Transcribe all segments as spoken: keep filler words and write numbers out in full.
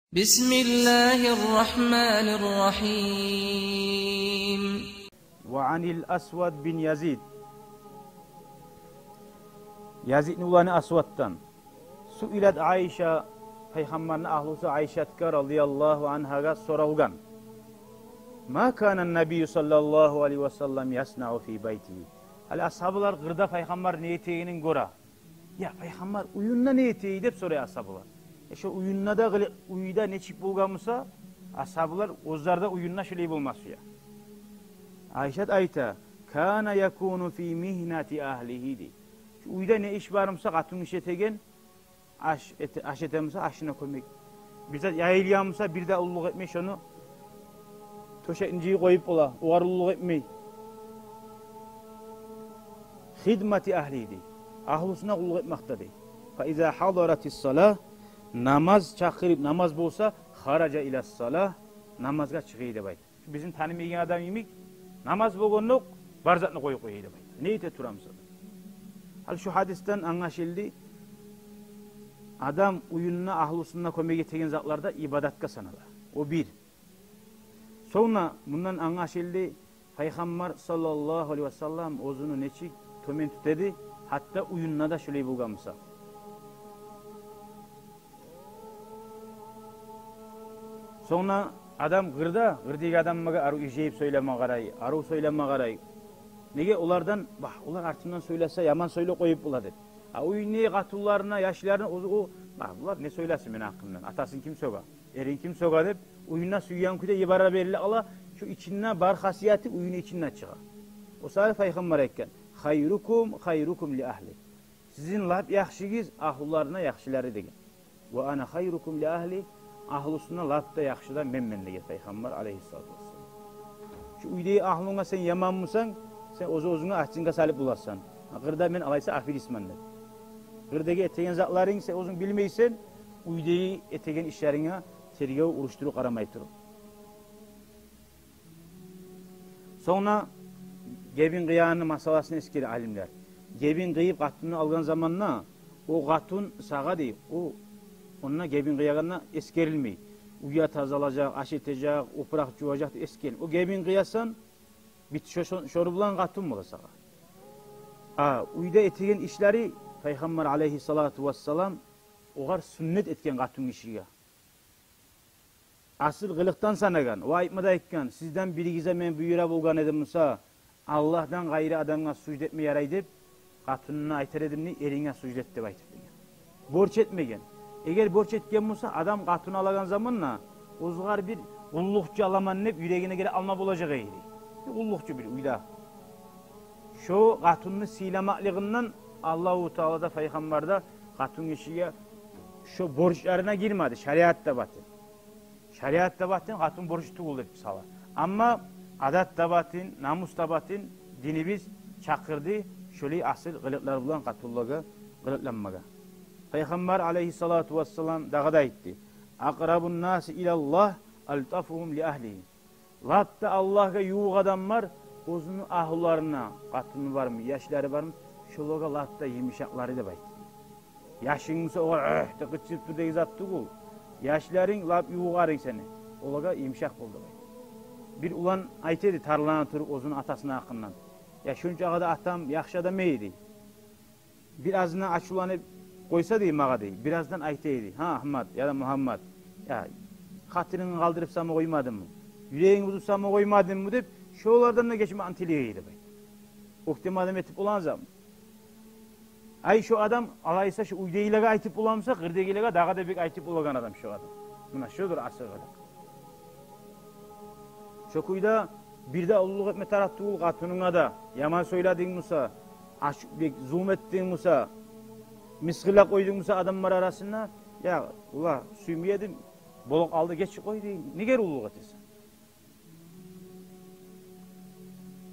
بسم الله الرحمن الرحيم. وعن الأسود بن يزيد. Язидни уланы Асваддан. سئلت عائشة, Пайхаммарны агьлюсю Айшатгъа رضي الله عنها соралгъан. ما كان النبي صلى الله عليه وسلم يصنع في بيته. Гьали асгьабалар къырда Пайхаммар не этегенин гёре. Я, Пайхаммар уьюнде не этей деп сорай асгьабалар. Э, шо уьюнде де къылы-, уьйде нечик болгъан буса, асгьабалар оьзлер де уьюнде шолай болма сюе. Айшат айта: كان يكون في مهنة أهله, дей. Шо уьйде не иш бар буса, къатын иш этеген, аш эте-, аш эте буса, ашына кёмек. Бир зат яйылгъан буса, бир де уллулукъ этмей шону, тёшекни жыйып къоюп бола, огъар уллулукъ этмей. خدمة أهله, дей. Агьлюсюне къуллукъ этмекде, дей. فإذا حضرت الصلاة, намаз чакъырып, намаз болса, خرج إلى الصلاة, намазгъа чыгъа эди деп айта. Бизин танымайгъан адам йимик, намаз болгъандокъ бар затны къоюп къоя эди деп айта. Не эте тура буса да. Гьали шу гьадисден англашылды, адам уьюнде агьлюсюне кёмек этеген затлар да ибадатгъа санала. О бир. Сонг да мундан англашылды, Пайхаммар صلى الله عليه وسلم оьзюню нечик тёбен тута эди, гьатта уьюнде де шолай болгъан буса. Сонг да адам къырда, къырдагъы адамлагъа арив иржайып сёйлеме къарай, арив сёйлеме къарай. Неге олардан, бах, олар артымдан сёйлесе, яман сёйлеп къоюп бола деп. А уьюнде къатынларына, яшларына оьзю о, бах, булар не сёйлесин мени гьакъымдан, атасын ким сёге, эрин ким сёге деп, уьюнде сюйген кюйде йибере бериле ала, шу ичинде бар хасияты уьюню ичинде чыгъа. О саялы Пайхаммар айтгъан: خيركم خيركم لأهله. Сизин лап яхшыгъыз агьлюлерине яхшылары деген. وأنا خيركم لأهلي, агьлюсюне лап да яхшы да менмен деген Пайхаммар алейгьиссалату вассалам. Шу уьйдеги агьлюнге сен яман бусанг, сен оьз-оьзюнге оценка салып боласан. Къырда мен алайса аферистмен деп. Къырдагъы этеген затларынг сен оьзюнг билмейсен, уьйдеги этеген ишлеринге тергев, уруштуруп къарамай туруп. Сонг да гебин къыягъанны масъаласын эсгере алимлер. Гебин къыйып къатынны алгъан заманда, о къатын сагъа дей, о, онда гебин къыягъанда эсгерилмей. Уья тазалажакъ, аш этежек, опуракъ жуважакъ деп эсгерилмей. О гебин къыясан, бит, шо-, шо-, шону булан къатын бола сагъа. А уьйде этеген ишлери Пайхаммар алейгьиссалату вассалам огъар сюннет этген къатын гишиге. Асил къылыкъдан санагъан, ва айтма да айтгъан: сизден биригизге мен буюра болгъан эдим буса, Аллагьдан къайры адамгъа сужда этме ярай деп, къатынына айтар эдим дей, эринге сужда эт деп айтып деген. Борч этмеген. Эгер борч этген буса, адам къатын алагъан заманда, оьзюгер бир къуллукъчу аламан деп юрегине геле алма болажакъ эди. Бир къуллукъчу бир уьйде. Шо къатынны сыйламакълыгъындан Аллагьу Таала да, Пайхаммар да къатын гишиге шо борчларына гирмеди, шариат да батын. Шариат да батын, къатын борч тюгюл деп сала. Амма адат да батын, намус да батын, динибиз чакъырды шолай асил къылыкълар булан къатынлагъа къылыкъланмагъа. Пайхаммар алейгьиссалату вассалам дагъы да айтды: أقرب الناس إلى الله ألطفهم لأهله. Лап да Аллагьгъа ювукъ адамлар оьзюню агьлюлерине, къатыны бармы, яшлары бармы, шолагъа лап да йымышакълары деп айтды. Яшынг буса огъар «уьх» деп къычырып тур деген зат тюгюл. Яшларынг лап ювукъларынг сени. Олагъа йымышакъ бол деп айтды. Бир улан айта эди, тарлана туруп, оьзюню атасыны гьакъындан: «Я, шунчагъа да атам яхшы адам эди. Бир азына ачувланып къойса, — дей, — магъа, — дей, — бир аздан айта эди: "Гьа, Агьмат яда Мугьаммат, я, хатирингни къалдырыпсамы къоймадыммы, юрегингни бузупсамы къоймадыммы?" — деп, шолардан да гечмекни тилей эди, деп айта. Оьктем адам этип боламысан? Ай, шо адам, алайса, шо уьйдегилеге айтып боламыса, къырдагъылагъа дагъы да бек айтып болагъан адам шо адам. Муна шодур асил къылыкъ. Шо кюйде бир де уллулукъ этме тарыкъ тюгюл къатынынга да. Яман сёйлединг буса, ач-, бек зулму этдинг буса, мысгъыллап къойдунг буса адамлар арасында, я, валлагь, сюймей эдим, болуп къалды, гечип къой дей, неге уллулукъ этесен?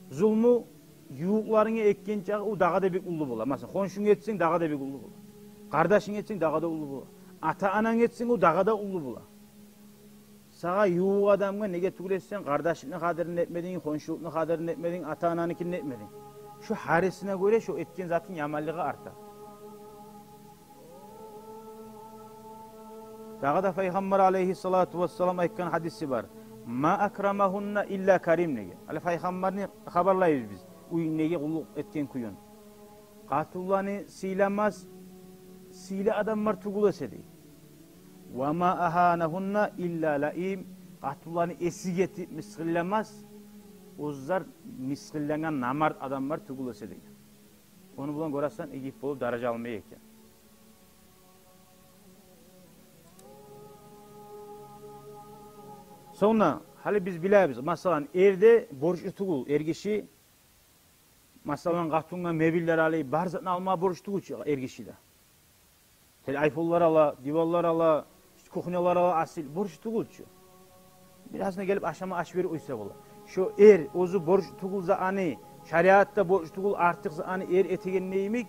Зулму ювукъларынга этген чакъы, о дагъы да бек уллу бола. Масала, хоншунга этсенг, дагъы да бек уллу бола. Къардашынга этсенг, дагъы да уллу бола. Ата-ананга этсенг, о дагъы да уллу бола. Сагъа ювукъ адамгъа неге тюгюл этсенг, къардашлыкъны къадирин этмединг, хоншулукъну къадирин этмединг, ата-ананыкин этмединг. Шо гьарисине гёре шо этген затынг яманлыгъы арта. Дагъы да Пайхаммар алейгьиссалату вассалам айтгъан гьадиси бар: «Ма акрамагьунна илла карим», – деген. Гьали Пайхаммарны хабарлайбыз биз, уьюндеги къуллукъ этген кююн. Къатынланы сыйламас сыйлы адамлар тюгюл эсе, дей. «Ва ма агьанагьунна илла лаим», къатынланы эсик этип мысгъылламас оьзлер мысгъыллангъан намарт адамлар тюгюл эсе, деген. Ону булан гёресен, игит болуп даража алмай экен. Сонг да гьали биз билебиз, масала, эрде борчлу тюгюл эркиши, масала, къатынгъа мебеллер алып, бар затны алма борчлу тюгюл чю эркиши де. Телеайфонлар ала, диванлар ала, кухнялар ала, асил борчлу тюгюл чю. Бирисине гелип ашама аш берип къойса бола. Шо эр оьзю борчлу тюгюл затны, шариатда борчлу тюгюл артыкъ затны эр этеген йимик,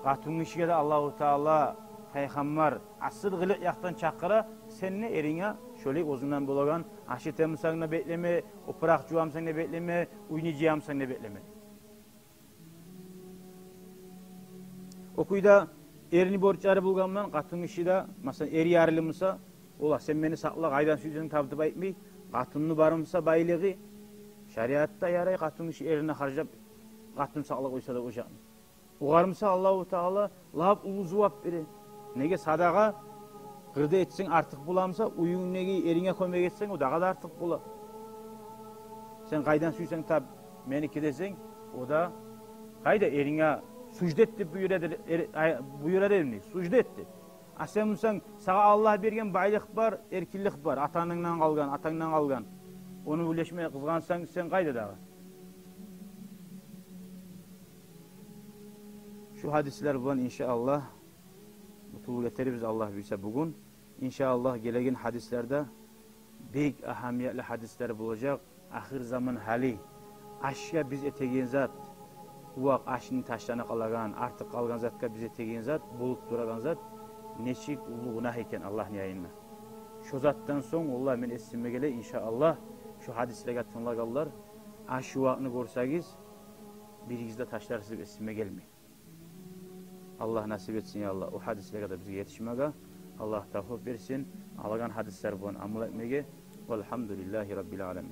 къатынгишиге де Аллагьу Таала, Пайхаммар асил къылыкъ якъдан чакъыра: сен де эринге шолай оьзюнгден болагъан, аш этемисен де беклеме, опуракъ жувамысан да беклеме, уьйню жыямысан да беклеме. О кюйде эрни борчлары болгъан булан къатынгиши де, масала, эр ярлы буса, ола: «Сен мени сакъла, къайдан сюйсенг тап», – деп айтмай, къатынны бармыса байлыгъы, шариатда ярай къатынгиши эрине харжлап, къатын сакълап къойса да, ожакъны. Огъар буса Аллагьу Таала лап уллу зувап бере. Неге, садагъа къырда этсенг артыкъ боламыса, уьюнгдеги эринге кёмек этсенг, о дагъы да артыкъ бола. «Сен къайдан сюйсенг тап, меники», – десенг, о да къайда эринге сужда эт деп буюра эди, эр-, ай, буюра эди, сужда эт деп. А сен бусанг, сагъа Аллагь берген байлыкъ бар, эркинлик бар, атангдан къалгъан, атангдан къалгъан. Ону уьлешме къызгъансанг, сен къайда дагъы? Шу гьадислер булан, иншааллагь, къутулуп гетербиз, Аллагь буюрса, бугюн. Иншааллагь, гелеген гьадислерде бек агьамиятлы гьадислер болажакъ. Ахыр заман гьали, ашгъа биз этеген зат, увакъ ашны ташлана къалагъан, артыкъ къалгъан затгъа биз этеген зат, болуп турагъан зат, нечик уллу гюнагь экен Аллагьны янында. Шо затдан сонг, валлагь, мен эсиме геле, иншааллагь, шо гьадислеге тынглагъанлар, аш-увакъны гёрсегиз, биригиз де ташларсыз деп эсиме гелмей. Аллагь насип этсин, я Аллагь, о гьадислеге де бизге етишмеге. Аллагь тавфикъ берсин алагъан гьадислер булан амал этмеге. Валгьамдулиллагьи раббил аламин.